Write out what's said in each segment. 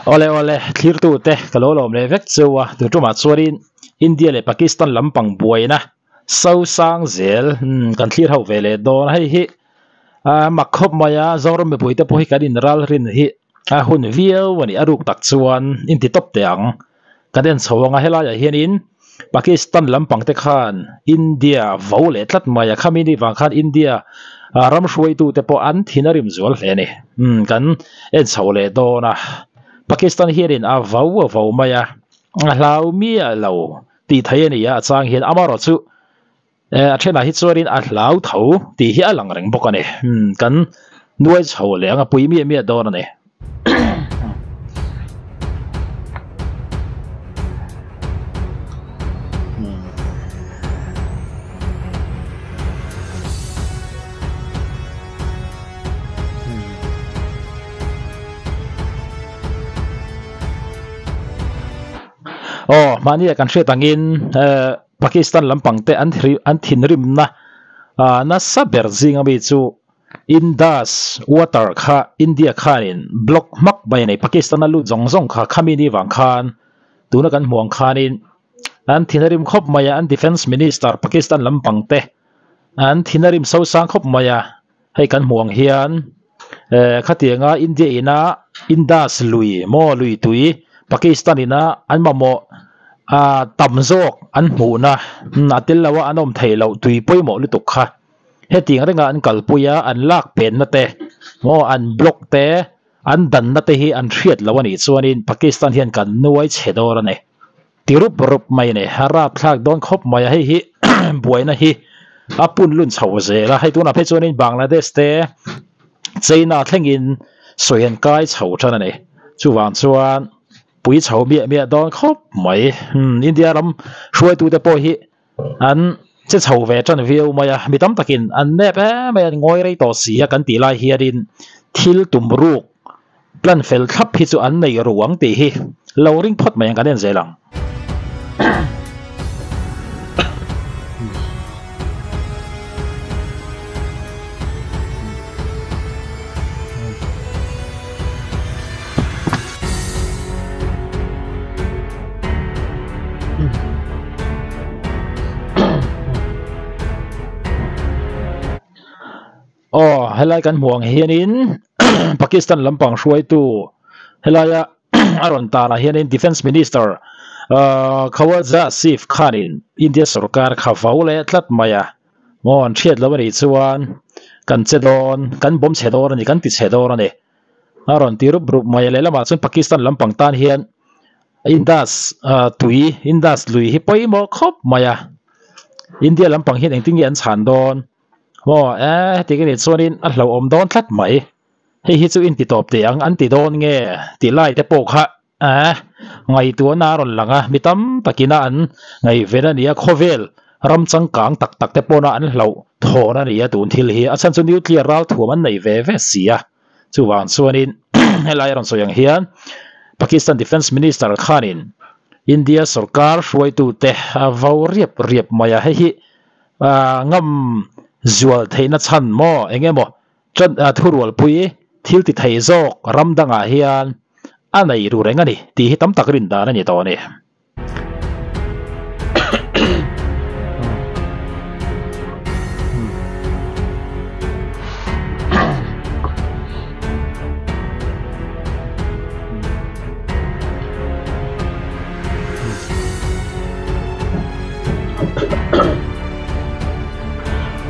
Awle awle thlirtu te ka lo lawm leh vek cheu a tu tumah chuanin India leh Pakistan lampang buaina so sang zel kan thlir ho ve leh dawn a hei hi ah mak khawp mai a Zoram mipui te pawh hi kan inral rin hi a hun viau a ni a ruk tak chuan inti tawp teh ang kan en chho ang a helaiah hianin Pakistan lampang te khan India vo leh tlat mai a khami ni vang khan India ah ram hruaitu te pawh an thin a rim zual hle a ni umm kan en chho leh dawn a Pakistan hianin a vo a vo mai a a hlau miah lo tih theih a ni a a chang hian amaherawhchu eh a thenah hi chuanin a hlau tho tih hi a lang reng bawk a ni umm kan nuai chho leh ang a pui miah miah dawn a ni. Aw mahni ah kan hriat angin eh Pakistan lampang te an an thinrimna ah nasa ber zing ami chu Indus water kha India khanin block hmak mai a ni Pakistan a lut zawng zawng kha khami ni vang khan tuna kan hmuh ang khanin an thinrim khawp mai a an defence minister Pakistan lampang te an thinrim so sang khawp mai a hei kan hmuh ang hian eh khatianga India ina Indus lui maw lui tui Pakistan ina an mamawh ah tam zawk an hmuhna a tel lo a an awm theih loh tui pawimawh lutuk kha hetiang renga an kalpui a an lak penna te maw an block te an danna te hi an hriat loh a nih chuanin Pakistan hian kan nuai chhe dawr a ni ti rup rup mai a ni a rapthlak dawn khawp mai a hei hi buaina hi a pun lun chho zel a hei tunah phei chuanin Bangladesh te China thlengin sawi an kai chho tan a ni chuvang chuan pui chho miah miah dawn khawp mai India ram hruaitute pawh hi an che chho ve tan viau mai a mi tam takin an nep em mai a an ngawi rei tawh si a kan tih lai hianin thil tum ruk plan fel thlap hi chu an nei ru ang tih hi lo ring phawt mai ang kan en zel ang. Aw helai kan hmuh ang hianin Pakistan lampang hruaitu helaia a rawn tanah hianin Defence Minister ah Khawaja Asif khanin India sorkar kha vo leh tlat mai a maw an hriat loh a nih chuan kan che dawn kan bawm chhe dawn a ni kan ti chhe dawn a ni a rawn ti rup rup mai a lehlamah chuan Pakistan lampang tan hian Indus tui Indus lui hi pawimawh khawp mai a India lampang hian engtin nge an chhan dawn maw e heti ka nih chuanin a hlauhawm dawn tlat mai hei hi chu inti tawp teh ang an ti dawn nge tih lai te pawh kha eh ngaihtuahna a rawn lang a mi tam takina an ngaihven a ni a khawvel ram changkang tak tak te pawhna an hlauh thawn a ni a tun thil hi a chhan chu nuclear ralthuam an nei ve ve si a. Chuvang chuanin helai a rawn sawi ang hian Pakistan Defence Minister khanin India sorkar hruaitute a vo riap riap mai a, hei hi ngam zual theihna chhan maw eng emaw thurualpui thil ti thei zawk ram dangah hian a nei ru reng a ni tih hi tam tak rin dan a ni tawh a ni.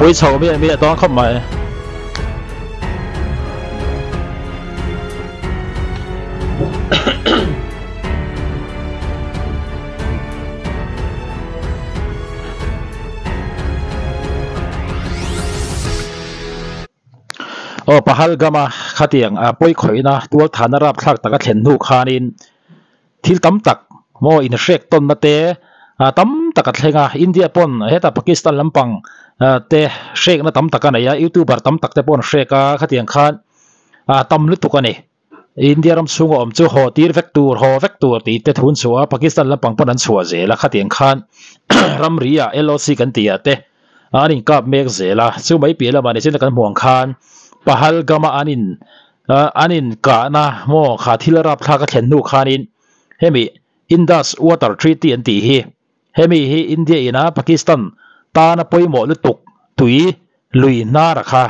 Pui chho miah miah dawn khawp mai. Aw Pahalgam-a khatiang a pawi khawihna tualthana rapthlak taka thlen hnu khanin thil tam tak maw inhrek tawnna te tam tak a thleng a, India pawn hetah Pakistan lampang te hrekna tam tak a nei a, youtuber tam tak te pawh an hrek a khatiang khan tam lutuk a ni. India ram chhunga awm chu haw tir vek tur, haw vek tur tih te thu an chhuah a, Pakistan lampang pawn an chhuah zel a, khatiang khan ramri ah LOC kan tih ah te an inkap mek zel a, chu mai piah lamah nichin a kan hmuh ang khan Pahalgam a an in An inkahna maw kha thil rapthlak a thlen hnu khanin hemi Indus Water Treaty an tih hi hemi hi India ina Pakistan tana pawimawh lutuk tui lui hnar a kha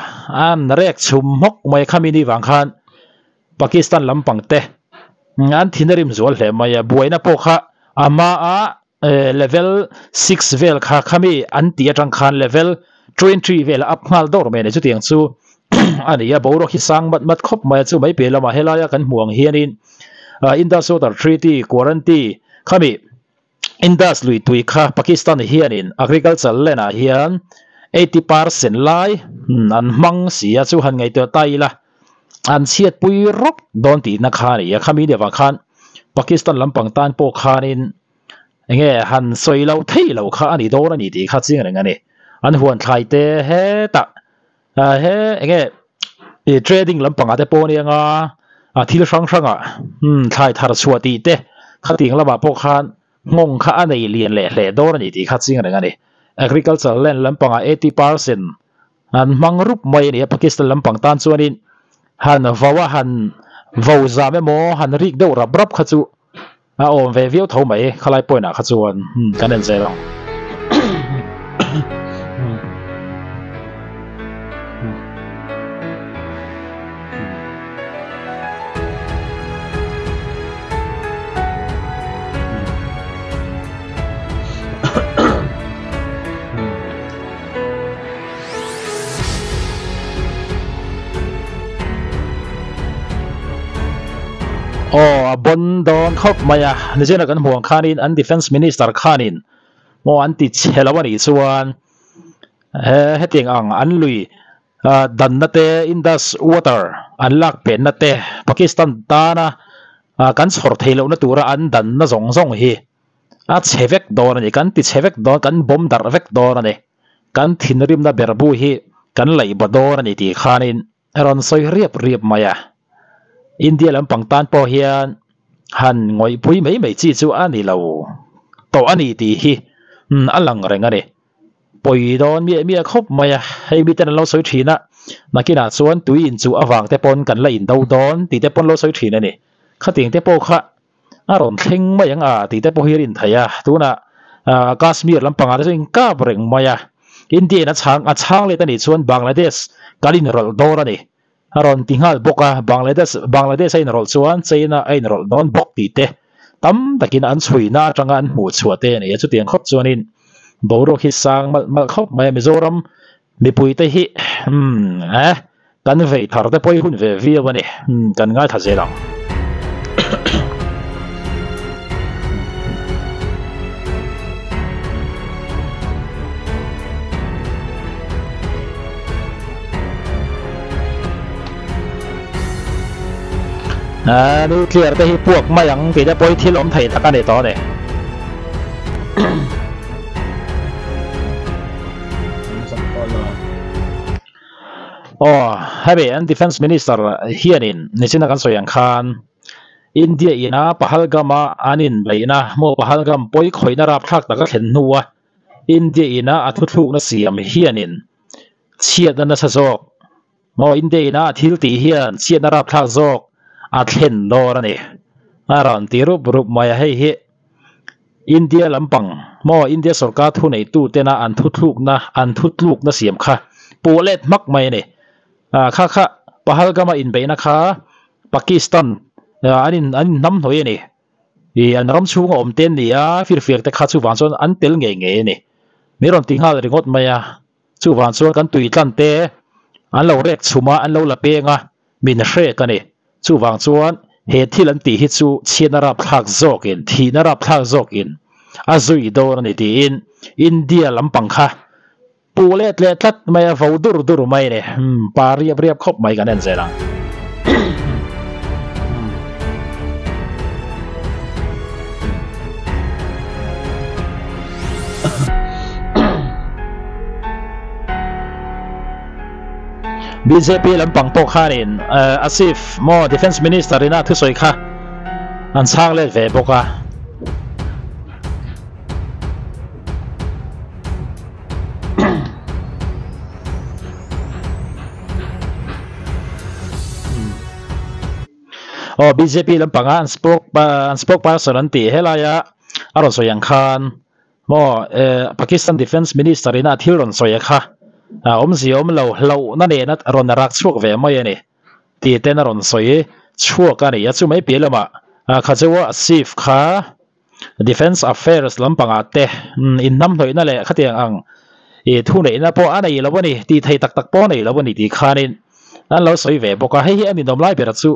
an rek chhum hmawk mai a khami ni vang khan Pakistan lampang te an thin a rim zual hle mai a, buaina pawh kha a hmaa Level 6 vel kha khami an tih atang khan level 20 vel a up nghal dawr mai a ni. Chutiang chu a ni a, boruak hi sang mat mat khawp mai a, chu mai piah lamah helaia kan hmuh ang hianin Indus Water Treaty Quarantine khami Indus lui tui kha Pakistan hianin agriculture land ah hian 80% lai an hmang si a, chu han ngaihtuah ta ila an chhiatpui rawk dawn tihna kha a ni a, khami ni avang khan Pakistan lampang tan pawh khanin Enge han sawi loh thei lo kha a ni dawn a ni tih kha chiang reng a ni. An huan thlai te hetah he enge i trading lampangah te pawh ania nga a thil hrang hrangah thlai thar chhuah tih te khatiang lamah pawh khan nghawng kha a nei lian leh hle dawn a ni tih kha chiang reng a ni. Agriculture land lampangah 80% an hmang rup mai a ni a, Pakistan lampang tan chuanin han vau a han vo zam emaw han rik deuh rap rap kha chu A awm ve viau tho mai khalai point ah kha chuan kan en zel ang. Aw a bon dawn khawp mai a, nichina kan hmuh ang khanin an defence minister khanin maw an ti chhe lo a nih chuan he hetiang ang an lui danna te Indus water an lak penna te Pakistan tana kan chhawr theih lohna tura an danna zawng zawng hi a chhe vek dawn a ni, kan ti chhe vek dawn, kan bawm darh vek dawn a ni, kan thinrimna ber bu hi kan laih ba dawn a ni tih khanin a rawn sawi riap riap mai a. India lampang tan pawh hian han ngawihpui mai mai chi chu a ni lo tawh a ni tih hi a lang reng a ni. Pawi dawn miah miah khawp mai a, hei miten an lo sawi thin a, nakinah chuan tui inchuh avang te pawn kan la indo dawn tih te pawn lo sawi thin a ni. Khatiang te pawh kha a rawn thleng mai ang a tih te pawh hi a rin theih a, tunah Kashmir lampangah te chuan inkap reng mai a, India in a chhang a chhang let a nih chuan Bangladesh kan inrawlh dawn a ni a rawn ti nghal bawk a, Bangladesh Bangladesh a inrawlh chuan China a inrawlh dawn bawk tih te tam takin an chhuina atanga an hmuh chhuah te a ni a, chutiang khawp chuanin boruak hi sang malh malh khawp mai a, Mizoram mipui te hi umm eh kan vei thar te pawh hi hun ve viau a ni umm kan ngaithla zel ang. Ah nuclear te hi puak mai ang tih te pawh hi thil awm thei tak a ni tawh a ni. Aw, hemi an Defence Minister hianin nichina kan sawi ang khan India ina Pahalgam-a an inbeihna maw Pahalgam pawi khawihna rapthlak taka thlen hnua India ina a thuthlukna siam hianin chhiatna nasa zawk maw India ina a thil tih hian chhiatna rapthlak zawk a thlen dawn a ni a rawn ti rup rup mai a, hei hi India lampang maw India sorkar thuneitu tena an thuthlukna an thutlukna siam kha pawh let hmak mai a ni. Ah kha kha Pahalgam-a inbeihna kha Pakistan an in an inhnamhnawih a ni. Ih an ram chhunga awm te an ni a, firfiak te kha chuvang chuan an tel ngei ngei a ni. Min rawn ti nghal ringawt mai a, chuvang chuan kan tui tlan te an lo rek chhum a, an lo la peng a, min hrek a ni. Chuvang chuan he thil an tih hi chu chhiatna rapthlak zawkin, thihna rapthlak zawkin a zui dawn a ni tiin India lampang kha puh let leh tlat mai a, vo dur dur mai a ni. Umm pa riap riap khawp mai kan en zel ang. Bjp lampang pawh khanin Asif maw Defence Minister ina thusawi kha an chhang let ve bawk a. Aw bjp lampanga an spoke an spokesperson an tih helaia a rawn sawi ang khan maw Pakistan Defence Minister ina thil rawn sawi a kha awmzia awm lo hlauhna nena rawn rak chhuak ve mai a ni tih ten a rawn sawi chhuak a ni a. Chumai piah lamah Khajewa Asif kha Defence Affairs lampangah te inhnamhnawihna leh khatiang ang ih thuneihna pawh a nei lo a ni tih thei tak tak pawh a nei lo a ni tih khanin an lo sawi ve bawk a. Hei hi a ninawm lai ber chu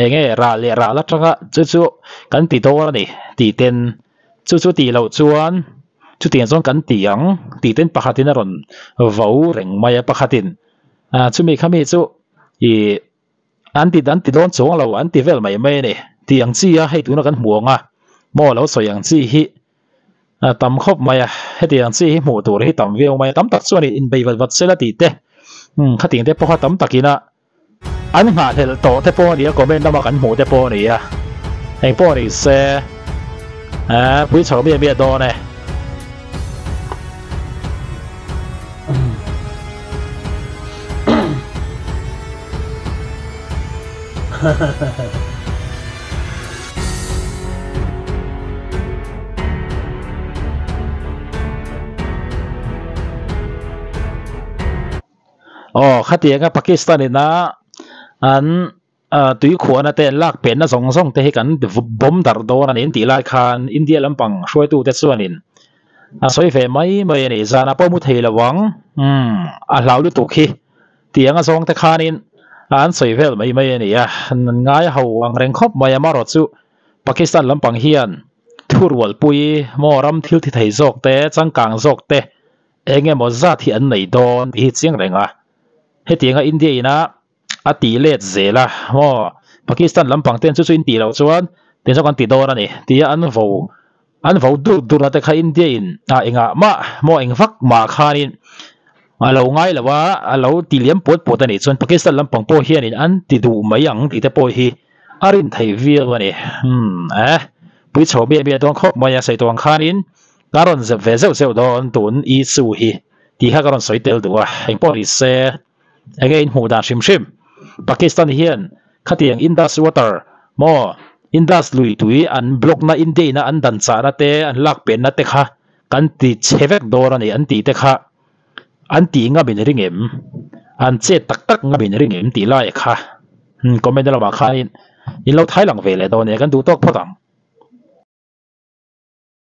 eng nge rah leh rah la tanga chu chu kan ti dawn a ni tih ten chu chu tih loh chuan chutiang chuan kan ti ang tih ten pakhatin a rawn vo reng mai a pakhatin chumi khami chu ih An ti an ti dawn chuang lo, an ti vel mai mai a ni. Tih ang chi a, hei tuna kan hmu ang a, maw lo sawi ang chi hi a tam khawp mai a, heti ang chi hi hmuh tur hi tam viau mai a, tam tak chuan inbei vat vat sela tih te, umm khatiang te pawh kha tam takin a an nghahhlelh tawh te pawh a ni a, comment lama kan hmuh te pawh a ni a, eng pawh ni se eh pui chho miah miah dawn e. Aw khatianga Pakistan ina an tui khuahna te an lak penna zawng zawng te hi kan bawm darh dawn a ni an tih lai khan India lampang hruaitute chuanin a sawi ve mai mai a ni zanah pawh mu thei lo ang umm a hlau lutuk hi tih anga zawng te khanin an sawi vel mai mai a ni a an ngai ho ang reng khawp mai a marawh chu Pakistan lampang hian thurualpui maw ram thil thi thei zawk te changkang zawk te eng emaw zat hi an nei dawn tih hi chiang reng a hetianga India ina a tih let zel a maw Pakistan lampang ten chu chu in tih loh chuan tin zawk an ti dawn a ni tia an vo an vo dur dur na te kha India in ah engah mah maw eng vak mah khanin a lo ngai lo a a lo ti liam puat puat a nih chuan Pakistan lampang pawh hianin an ti duh mai ang tih te pawh hi a rin theih viau a ni umm eh pui chho miah miah dawn khawp mai a sawi tawh ang khanin ka rawn zep ve zeuh zeuh dawn tun issue hi tih kha ka rawn sawi tel duh a engpawh ni se. Enge in hmuh dan hrim hrim? Pakistan hian khatiang Indus water maw Indus lui tui an block na India ina an dan chahna te an lak penna te kha kan ti chhe vek dawn a ni an tih te kha an tih ngam in ring em? An chet tak tak ngam in ring em tih lai kha comment lamah khanin in lo thai lang ve leh dawn e kan duh tawk phawt ang.